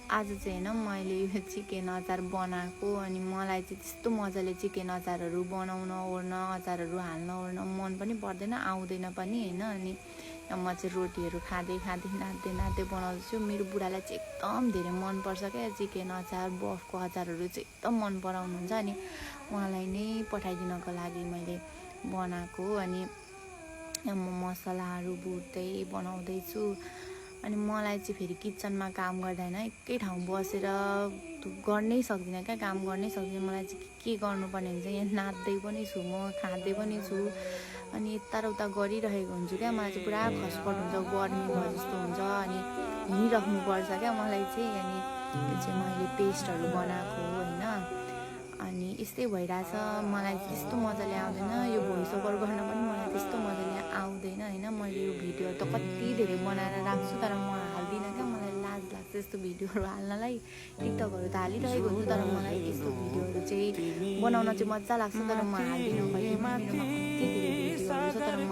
आज चाहिँ हैन मैले यो चिकन अचार बनाएको अनि मलाई चाहिँ त्यस्तो मजाले चिकन अचारहरू बनाउन ओर्न अचारहरू हाल्न ओर्न मन पनि पर्दैन आउँदैन पनि हैन अनि म चाहिँ रोटीहरू खाँदै नाच्दै बनाउँछु मेरो बुढालाई चाहिँ एकदम धेरै मन पर्छ क्या चिकन अचार बफको अचारहरू चाहिँ एकदम मन पराउनुहुन्छ अनि उहाँलाई नै पठाइदिनको लागि मैले बनाएको अनि म मसलाहरू भुट्दै बनाउँदै छु अनि मलाई चाहिँ फेरि किचनमा काम गर्दा हैन एकै ठाउँ बसेर गर्नै सक्दिनँ क्या काम गर्नै सक्दिनँ मलाई चाहिँ के गर्नुपर्ने हुन्छ यहाँ नाच्दै पनि छु म खाँदै पनि छु अनि यता र उता गरिरहेको हुन्छु क्या मलाई चाहिँ पुरा खसपट हुन्छ गर्मी भयो जस्तो हुन्छ अनि हिँडिराख्नुपर्छ क्या मलाई चाहिँ अनि त्यो चाहिँ मैले पेस्टहरू बनाएको हैन अनि यस्तै भइरहेछ मलाई त्यस्तो मजाले आउँदैन यो भोइस ओभर गर्न पनि मलाई त्यस्तो मजाले आउँदैन हैन मैले यो भिडियो त कति धेरै बनाएर राख्छु तर म हाल्दिनँ क्या मलाई लाज लाग्छ यस्तो भिडियोहरू हाल्नलाई टिकटकहरू त हालिरहेको हुन्छु तर मलाई यस्तो भिडियोहरू चाहिँ बनाउन चाहिँ मजा लाग्छ तर म हाल्दिनँ कहिले मेरोमा कति धेरै भिडियोहरू छ तर म